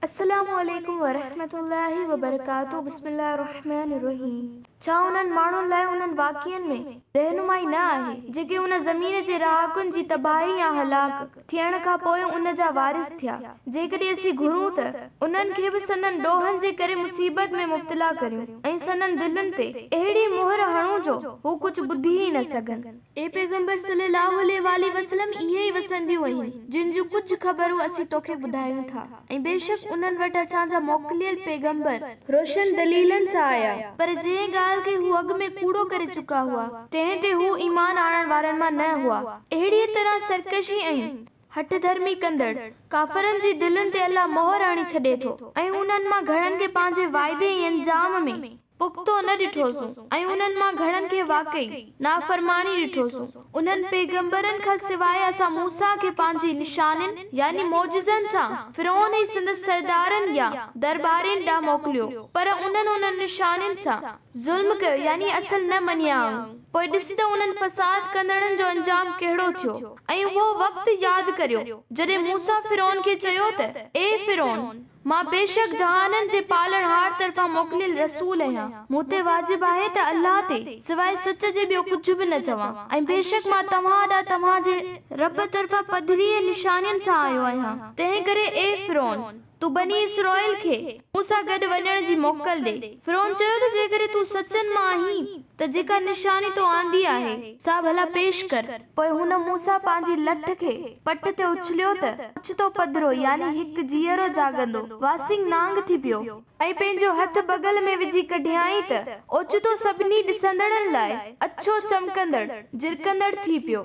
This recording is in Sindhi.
السلام عليڪم ورحمة الله وبرڪاته بسم الله الرحمن الرحيم ڇا انهن ماڻهن لاء انهن واقعن ۾ رهنمائي نه آهي جيڪي ان زمين جي رهاڪن جي تباهي يا هلاڪ ٿيڻ کان پوء ان جا وارث ٿيا جيڪڏهن اسين گهرون ته انهن کي به سندن ڏوهن جي ڪري مصيبت ۾ مبتلا ڪريون ۽ سندن دلين تي اهڙي مهر هڻون جو هو ڪجهه ٻڌي ئي نه سگهن. اي پيغمبر صلّي اللّٰه عليه واٰله وسلّم اهي ئي وسنديون آهن جن جون ڪجهه خبرون اسين توکي ٻڌايون ٿا ۽ بيشڪ انهن وٽ اسان جا موڪليل پيغمبر روشن دليلن سان آيا پر جنهن ڳالهه کي هو اڳ ۾ ڪوڙو ڪري چڪا هئا تنهن تي هو ايمان آڻڻ وارن مان نه هئا. اهڙيء طرح سرڪشي ۽. هٺ ڌرمي ڪندڙ ڪافرن جي دلين تي الله مهر هڻي ڇڏي ٿو ۽ انهن مان گهڻن کي پنهنجي واعدي ۽ انجام ۾. پختو نه ڏٺوسون ۽ انهن مان گهڻن کي واقعي نافرماني ڏٺوسون. انهن پيغمبرن کان سواء اسان موسيٰ کي پنهنجي نشانين، يعني معجزن، سان فرعون ۽ سندس سردارن يا درٻارين ڏانهن موڪليو، پر انهن انهن نشانين سان ظلم ڪيو يعني اصل نه مڃيائون. پوء ڏس ته انهن فساد ڪندڙن جو انجام ڪهڙو ٿيو. ۽ اهو وقت ياد ڪريو، جڏهن موسيٰ فرعون کي چيو ته، اي فرعون! مان بيشڪ جهانن جي پالڻهار طرفان موڪليل رسول آهيان. مون تي واجب آهي ته الله تي سواء سچ جي ٻيو ڪجهه به نه چوان ۽ بيشڪ مان توهان ڏانهن توهان جي رب طرفان پڌرين نشانين سان آيو آهيان. تنهنڪري اي فرعون! تون بني اسرائيل کي مون سان گڏ وڃڻ جي موڪل ڏي. فرعون چيو ته جيڪڏهن تون سچن مان آهين ته جيڪا نشاني تو آندي آهي، سا ڀلا پيش ڪر. پوء هن موسيٰ پنهنجي لٺ کي پٽ تي اڇليو ته اوچتو پڌرو يعني هڪ جيئرو جاڳندو واسينگ نانگ ٿي پيو. ۽ پنهنجو هٿ بغل ۾ وجهي ڪڍيائين ته اوچتو سڀني ڏسندڙن لاء اڇو چمڪندڙ، جرڪندڙ ٿي پيو.